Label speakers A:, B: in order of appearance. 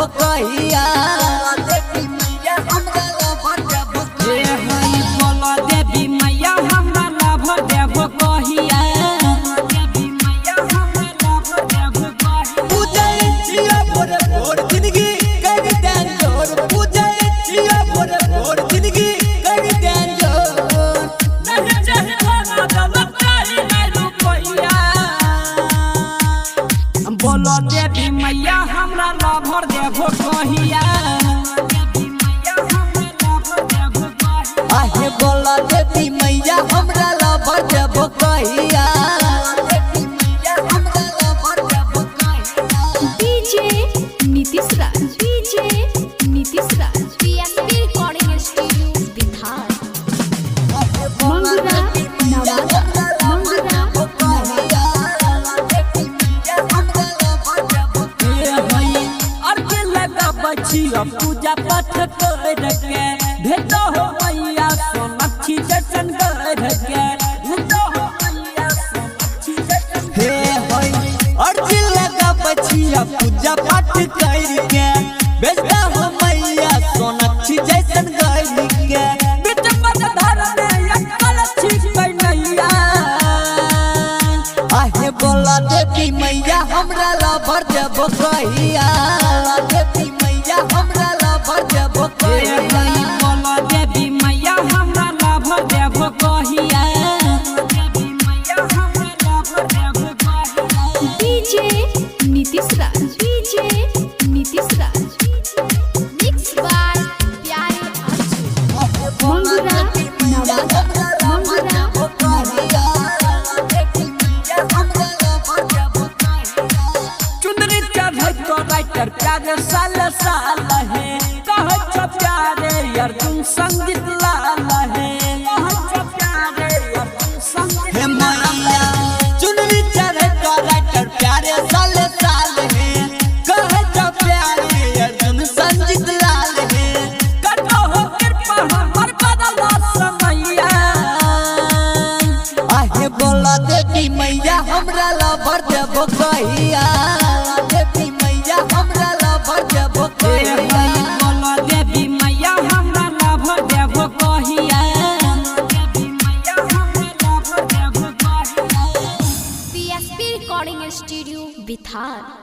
A: देबो कहिया। देवी मैया हमरा लभर देबो कहिया।
B: बोलो देवी मैया हमरा लभर देबो कहिया। देवी मैया हमरा लभर देबो कहिया।
A: पूजै छियो भोरे भोर जिंदगी कर देन जोर। पूजै छियो भोरे भोर जिंदगी कर देन जोर।
B: नहीं चाहे धन दौलत चाही नहीं रुपैया। बोलो देवी मैया हमरा लभर देबो कहिया। देवी मैया हमरा लभर देबो कहिया।
A: आहे बोला देवी मैया हमरा लभर देबो कहिया। देवी मैया हमरा लभर देबो कहिया।
C: DJ Nitish Raj, DJ Nitish Raj, PSP recording studio Bihar, Mangura Nawada, Mangura Nawada.
B: पूजा पाठ करके भेटो हो मैया सोनाक्षी दर्शन करके भेटो हो मैया सोनाक्षी दर्शन।
A: हे होई अर्जी लगा बचिया पूजा पाठ करके बेटा हो मैया सोनाक्षी जैसन करके।
B: बिच मझधार में अटकल छी कन्हैया।
A: आहे बोला देवी मैया हमरा लभर देबो कहिया। देवी मैया हमरा लभर देबो कहिया।
B: बोलो देवी मैया हमरा लभर देबो कहिया। देवी मैया हमरा लभर देबो कहिया।
C: DJ Nitish Raj, DJ Nitish Raj, mix by Pyare Arjun, Mangura Nawada, Mangura Nawada.
B: चुनरी चढ़ै तो राइटर प्यारे साल साल है। कहै छ प्यारे अर्जुन संगीत लाल है। कहै छ प्यारे अर्जुन संगीत
A: हे मैया चुनरी चढ़े तो राइटर प्यारे साल साल है। कहे तो प्यारे अर्जुन संजीत लाल है।
B: करो हो कृपा हमर बदला समैया।
A: आहे बोला देवी मैया हमरा लभर देबो कहिया। देवी मैया हमरा लभर देबो कहिया।
B: बोलो देवी मैया हमरा लभर देबो कहिया। देवी मैया हमरा लभर देबो कहिया।
C: PSP recording studio Bihar.